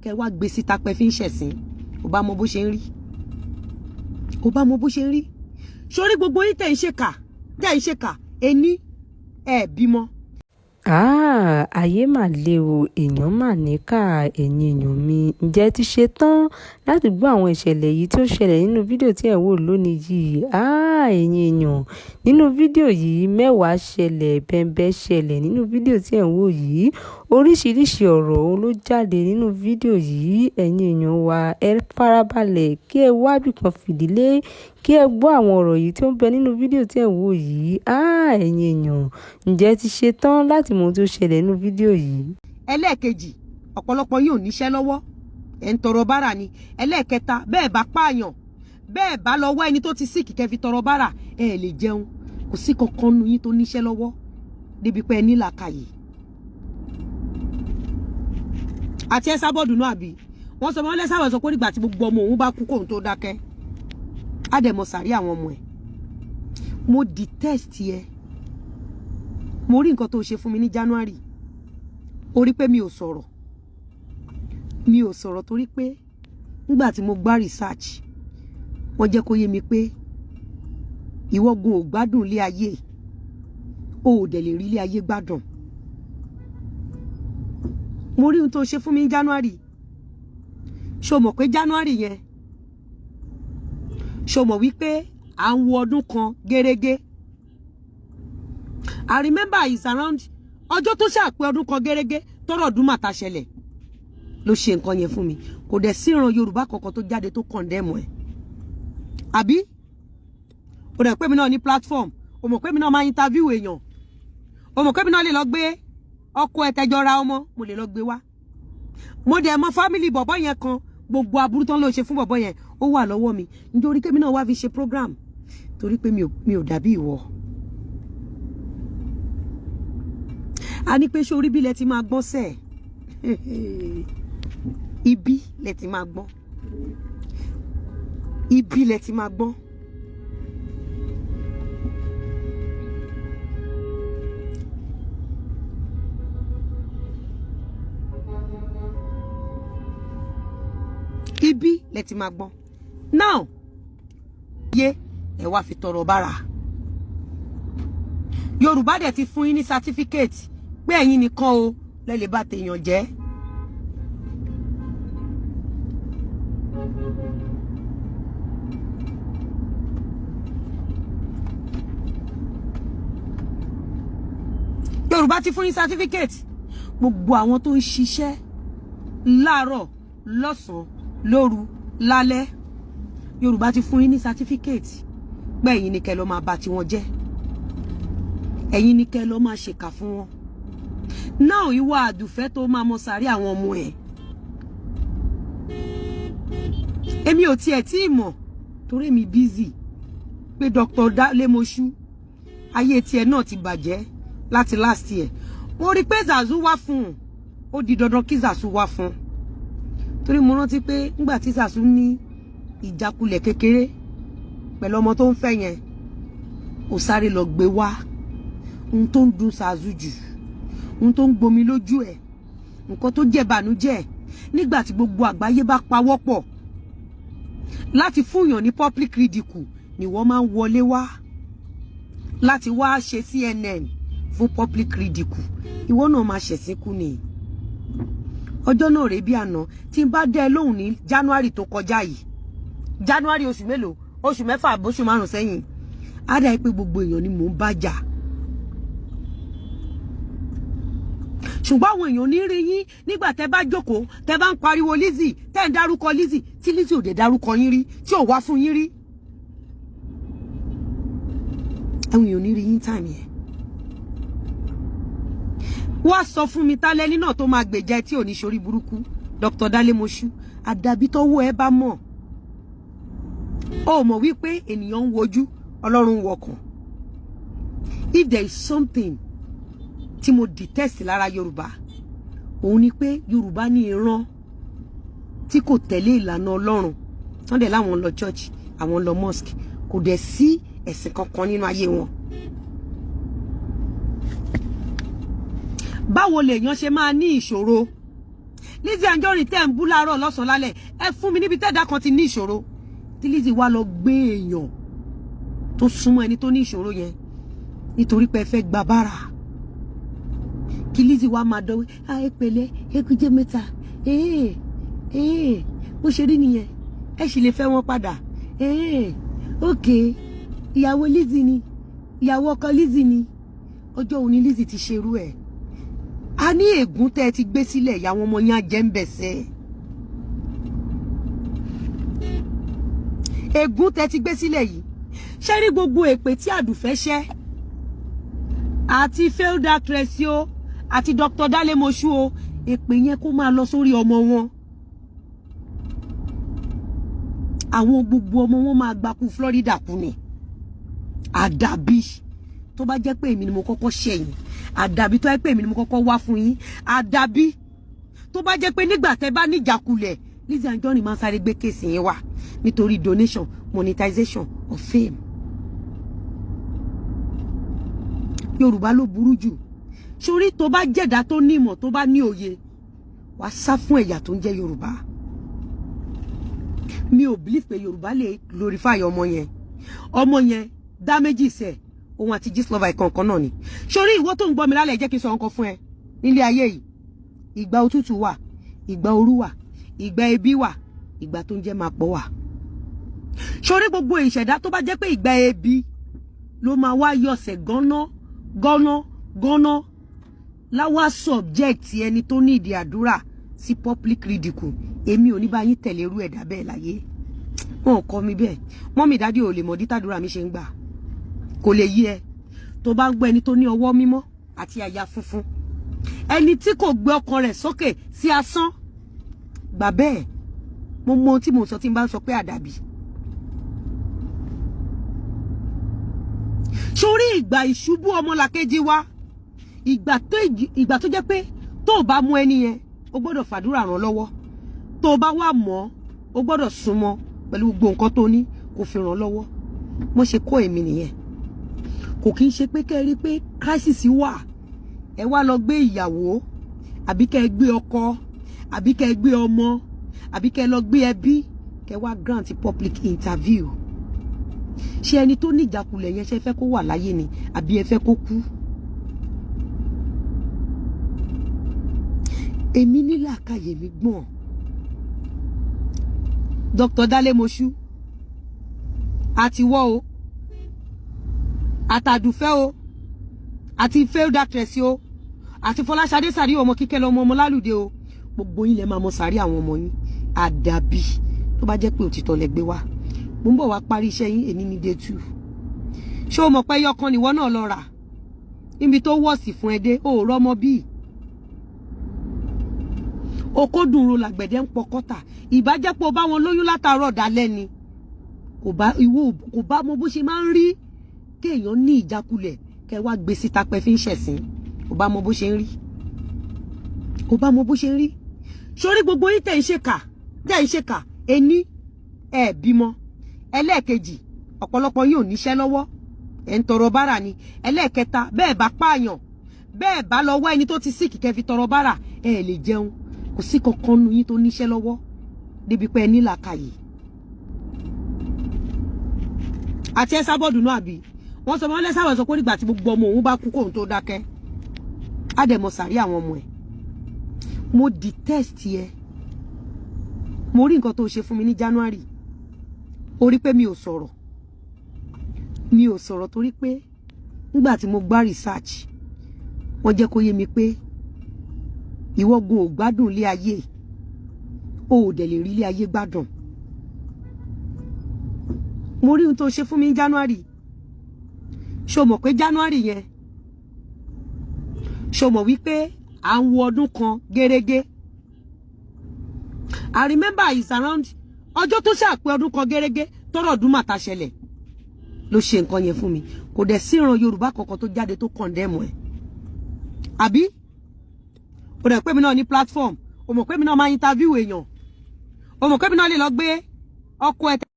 Kẹ́ wá gbé síta pé fi ń ṣẹ̀sín. Ó bá mọ bó ṣe ń rí, ó bá mọ bó ṣe ń rí. Sórí gbogbo yín tẹ̀ ń ṣèkà, tẹ̀ ń ṣèkà, ení ẹ̀ bímọ. Háà, ayé mà le o, èèyàn mà níkà. Ẹ̀yin èèyàn mi, ǹjẹ́ ẹ ti ṣe tán láti gbọ́ àwọn ìṣẹ̀lẹ̀ yìí tí ó ṣẹlẹ̀ nínú fídíò tí ẹ̀ ń wò lónìí yìí? Háà, ẹ̀yin èèyàn, nínú fídíò yìí, mẹ́wàá ṣẹlẹ̀, bẹ́ńbẹ́ ṣẹlẹ̀ nínú fídíò tí ẹ̀ ń wò yìí. Oríṣiríṣi ọ̀rọ̀ òun ló jáde nínú fídíò yìí. Ẹ̀yin èèyàn wa, ẹ farabalẹ̀ kí ẹ wá ibìkan fìdílé kí ẹ gbọ́ àwọn ọ̀rọ̀ yìí tí ó ń bẹ nínú fídíò tí ẹ̀ ń wò yìí. Háà, ẹ̀yin èèyàn, ǹjẹ́ ẹ ti ṣe tán láti mọ ohun tí ó ṣẹlẹ̀ nínú fídíò yìí? Ẹlẹ́ẹ̀kejì, ọ̀pọ̀lọpọ̀ yóò níṣẹ́ lọ́wọ́, ẹ̀ ń tọrọ bárà ni. Ẹlẹ́ẹ̀kẹta, bẹ́ẹ̀ bá pààyàn, bẹ́ẹ̀ bá lọ wá ẹni tó ti sick kẹ́ fi tọrọ bárà, ẹ lè jẹun. Kò sí kankan nu yín tó níṣẹ́ lọ́wọ́ débi pé ẹ ní làákàyè. Àti Esabod náà, àbí wọ́n sọ, wọ́n lẹ́sàbọ̀ sọ pé nígbà tí gbogbo ọmọ òun bá kú kóun tó dákẹ́, á dẹ̀ mọ sàrí àwọn ọmọ ẹ̀. Mo detest ẹ. Mo rí nǹkan tó ṣe fún mi ní January. Ó rí pé mi ò sọ̀rọ̀, mi ò sọ̀rọ̀, torí pé nígbà tí mo gbá research, wọ́n jẹ́ kó yé mi pé ìwọ́gun ò gbádùn ilé ayé, o ò dẹ̀ lè rí ilé ayé gbádùn. Mo rí ohun tó ṣe fún mi ní January. Ṣó mọ̀ pé January yẹn, ṣó mọ̀ wípé à ń wo ọdún kan gẹ́rẹ́gẹ́? I remember it's around ọjọ́ tó ṣàpé ọdún kan gẹ́rẹ́gẹ́ tọ́rọ̀ ọdún màtá ṣẹlẹ̀ ló ṣe nǹkan yẹn fún mi. Kò dẹ̀ sí ìran Yorùbá kankan tó jáde tó condemn ẹ̀, àbí? O dẹ̀ pé mi náà ní platform, o mọ̀ pé mi náà máa interview èèyàn, o mọ̀ pé mi náà lè lọ gbé ọkọ ẹ̀ tẹjọ́ ra ọmọ, mo lè lọ gbé wá. Mo dẹ̀ mọ̀ family bọ̀bọ̀ yẹn kan. Gbogbo aburú tán ló ṣe fún bọ̀bọ̀ yẹn, ó wà lọ́wọ́ mi, nítorí kémi náà wá fi ṣe program, torí pé mi ò dàbí ìwọ. A ní pé ṣé orí bí lẹ ti máa gbọ́n sẹ́ẹ̀? Ibi lẹ ti máa gbọ́n, ibi lẹ ti máa gbọ́n. Ibi lẹ ti máa gbọ́n. Now yé ẹ wá fi tọrọ bára. Yorùbá dẹ̀ ti fún yín ní certificate pé ẹ̀yin nìkan o lẹ lè bá tèèyàn jẹ́. Yorùbá ti fún yín certificate. Gbogbo àwọn tó ń ṣiṣẹ́ láàárọ̀, lọ́sàn-án, lóru, lálẹ́, Yorùbá ti fún yín ní certificate pé ẹ̀yin ni kẹ́ lọ máa bà tiwọn jẹ́, ẹ̀yin ni kẹ́ lọ máa ṣèkà fún wọn. Náà ìwọ àdùfẹ́ tó máa mọ sàárè àwọn ọmọ ẹ̀, èmi ò tiẹ̀ tí ì mọ̀, torí èmi busy pé Dr. Lémoṣú, ayé tiẹ̀ náà ti bàjẹ́ láti last year. Mo rí pé Zazu wá fún un, ó di dandan kí Zazu wá fún un, torí mo rántí pé nígbà tí Zazu ní ìjákulẹ̀ kékeré pẹ̀lú ọmọ tó ń fẹ́ yẹn, ó sáré lọ gbé wá. Ohun tó ń dùn Zazu jù, ohun tó ń gbomi lójú ẹ̀, nǹkan tó jẹ́ ìbànújẹ́, nígbà tí gbogbo àgbáyé bá pawọ́pọ̀ láti fúnyàn ní public ridicule ni wọ́n máa ń wọlé wá láti wá ṣe CNN fún public ridicule. Ìwọ náà máa ṣẹ̀sín kú ni. Ọjọ́ náà rèé bí àná tí n bá dẹ́ ẹ lóhùn ní January tó kọjá yìí, January, oṣù mélòó, oṣù 6, oṣù 5 sẹ́yìn, á dà pé gbogbo èèyàn ni mò ń bá jà. Ṣùgbọ́n àwọn èèyàn ní rí yín nígbà tẹ́ bá jókòó, tẹ́ bá ń pariwo Lizzy, tẹ́ ń dárúkọ Lizzy, tí Lizzy ò dé dárúkọ yín rí, tí ò wá fún yín rí. Àwọn èèyàn ní rí yín time yẹn. Wá sọ fún mi, tálẹ́ni náà tó máa gbèjà tí ò ní ṣorí burúkú? Dr. Dalemosu, àdàbí tọ́wọ́ ẹ bá mọ̀. Ó mọ̀ wípé ènìyàn ń wojú, Ọlọ́run ń wọkàn. If there is something tí mo detest lára Yorùbá, òun ni pé Yorùbá ní ìran tí kò tẹ̀lé ìlànà Ọlọ́run. Wọ́n dẹ̀ láwọn lọ church, àwọn lọ mosque, kò dẹ̀ sí ẹ̀sìn kankan nínú ayé wọn. Báwo lèèyàn ṣe máa ní ìṣòro Lizzy Anjorin tẹ́ ń bú láàárọ̀, lọ́sàn-án, lálẹ́, ẹ fún mi níbi tẹ́ẹ̀dá kan ti ní ìṣòro tí Lizzy wá lọ gbé èèyàn tó súnmọ́ ẹni tó ní ìṣòro yẹn nítorí pé ẹ fẹ́ gba bára, kí Lizzy wá máa dánwó. Ẹ pẹ̀lẹ́, ẹ kú jẹ́ mẹ́ta, ee ee, bó ṣe rí nìyẹn, ẹ sì lè fẹ́ wọn padà. Ee, ok, ìyàwó Lizzy ni, ìyàwó ọkọ Lizzy ni. Ọjọ́ òní Lizzy ti ṣerú ẹ̀. A ní ègún tẹ́ ẹ ti gbé sílẹ̀, ìyàwó ọmọ yẹn á jẹ́ ń bẹ̀sẹ̀. Ègún tẹ́ ti gbé sílẹ̀ yìí, ṣé rí gbogbo èpè tí Àdùfẹ́ ṣẹ́ àti failed actress o àti Dr. Dalemosu o, èpè yẹn kó máa lọ sórí ọmọ wọn. Àwọn gbogbo ọmọ wọn máa gbakú Florida kú ni. Àdàbí tó bá jẹ́ pé èmi ni mo kọ́kọ́ ṣẹ̀yìn, àdàbí tó jẹ́ pé èmi ni mo kọ́kọ́ wá fún yín, àdàbí tó bá jẹ́ pé nígbà tẹ́ bá níjàkulẹ̀, Lizzy Anjorin máa ń sáré gbé case yẹn wá nítorí donation, monetization of fame. Yorùbá ló burú jù sórí. Tó bá jẹ̀dá tó ní ìmọ̀, tó bá ní òye, wàá sá fún ẹ̀yà tó ń jẹ́ Yorùbá. Mi ò believe pé Yorùbá lè glorify ọmọ yẹn. Ọmọ yẹn damages ẹ̀, òun àti Gistlover ìkọ̀ọ̀kan náà ni. Sórí ìwọ tó ń gbọ́ mi lálẹ́, jẹ́ kí n sọ nǹkan fún ẹ. Nílé ayé yìí, ìgbà òtútù wà, ìgbà ooru wà, ìgbà ebi wà, ìgbà tó ń jẹ́ máa pọ̀ wà. Sórí gbogbo ìṣẹ̀dá tó bá jẹ́ pé ìgbà ebi ló máa wá yọ̀sẹ̀ gánná gánná gánná láwá subject ẹni tó ní ìdí àdúrà sí public ridicule, èmi ò ní bá yín tẹ̀lé irú ẹ̀dá bẹ́ẹ̀ láyé. Wọn ò kọ́ mi bẹ́ẹ̀. Mummy, daddy ò lè mọ̀ dítàdúrà mi ṣe ń gbà, kò lè yí ẹ. Tó bá ń gbọ́ ẹni tó ní ọwọ́ mímọ́ àti àyà funfun, ẹni tí kò gbé ọkàn rẹ̀ sókè sí asán, gbà bẹ́ẹ̀. Mo mọ ohun tí mo sọ tí n bá ń sọ pé àdàbí. Sórí ìgbà ìṣubú ọmọlàkejì wa, ìgbà tó jẹ́ pé tó o bá mú ẹni yẹn, o gbọ́dọ̀ fàdúrà ràn lọ́wọ́. Tó o bá wà mọ́, o gbọ́dọ̀ súnmọ́ pẹ̀lú gbogbo nǹkan tó ní kó fi ràn lọ́wọ́. Mo ṣe kọ́ èmi nìyẹn. Kò kí n ṣe pé kẹ́ ẹ rí pé crisis wà, ẹ wá lọ gbé ìyàwó, àbí kẹ́ ẹ gbé ọkọ, àbí kẹ́ ẹ gbé ọmọ, àbí kẹ́ ẹ lọ gbé ẹbí, kẹ́ wá grant public interview. Ṣé ẹni tó ní ìjákulẹ̀ yẹn, ṣe fẹ́ kó wà láyé ni àbí ẹ fẹ́ kó kú? Èmi ní làákàyè mi gbọ̀n. Dr. Dalemosu àti wọ́ o, àtàdùfẹ́ o, àti failed actress o, àti Fọláṣadé sàrí ọmọ kíkẹ́ lọmọ ọmọ lálùdé o, gbogbo yín lẹ máa mọ sàrí àwọn ọmọ yín. Àdàbí tó bá jẹ́ pé òtítọ́ lẹ gbé wá. Mo ń bọ̀ wá parí iṣẹ́ yín. Èní ní day two. Ṣé o mọ̀ pé yọkan nìwọ náà lọ rà níbi tó wọ̀sì fún ẹ dé? O ò rọ́mọ bíi okódùnrún làgbẹ̀dẹ̀ ń pọkọ́tà. Ìbájẹ́pọ̀ bá wọn lóyún látàárọ̀ dalẹ́ ni kò bá ìwọ, kò bá mọ bó ṣe máa ń rí kéèyàn ní ìjákulẹ̀, kẹ wá gbé síta pẹ́ fi ń ṣẹ̀sín. Kò bá mọ bó ṣe ń rí, kò bá mọ bó ṣe ń rí. Sórí gbogbo yín tẹ̀ ń ṣèkà, tẹ̀ ń ṣèkà, ení ẹ̀ bímọ. Ẹlẹ́ẹ̀kejì, ọ̀pọ̀lọpọ̀ yín ò níṣẹ́ lọ́wọ́, ẹ̀ ń tọrọ bárà ni. Ẹlẹ́ẹ̀kẹta, bẹ́ẹ̀ bá pààyàn, bẹ́ẹ̀ bá lọ wá ẹni tó ti síkì kẹ́ fi tọrọ bárà, ẹ̀ lè jẹun. Kò sí kankan nu yín tó níṣẹ́ lọ́wọ́ débi pé ẹ ní làákàyè. Àti ẹ sábọ̀dù náà, àbí wọ́n sọ wọ́n lẹ́sàwọ̀ sọ pé nígbà tí gbogbo ọmọ òun bá kú kóun tó dákẹ́, á dẹ̀ mọ sàrí àwọn ọmọ ẹ̀. Mo detest ẹ. Mo rí nǹkan tó ṣe fún mi ní January. Ó rí pé mi ò sọ̀rọ̀, mi ò sọ̀rọ̀ torí pé nígbà tí mo gbá research, wọ́n jẹ́ kó yé mi pé ìwọ́gun ò gbádùn ilé ayé, o ò dẹ̀ lè rí ilé ayé gbádùn. Mo rí ohun tó ṣe fún mi ní January. Ṣó mọ̀ pé January yẹn, ṣó mọ̀ wípé à ń wo ọdún kan gẹ́rẹ́gẹ́? I remember it's around ọjọ́ tó ṣàpé ọdún kan gẹ́rẹ́gẹ́ tọ́rọ̀ ọdún màtá ṣẹlẹ̀ ló ṣe nǹkan yẹn fún mi. Kò dẹ̀ sí ìran Yorùbá kankan tó jáde tó condemn ẹ̀. Àbí o dẹ̀ pé mi náà ní platform, o mọ̀ pé mi náà máa interview èèyàn, o mọ̀ pé mi náà lè lọ gbé ọkọ ẹ̀.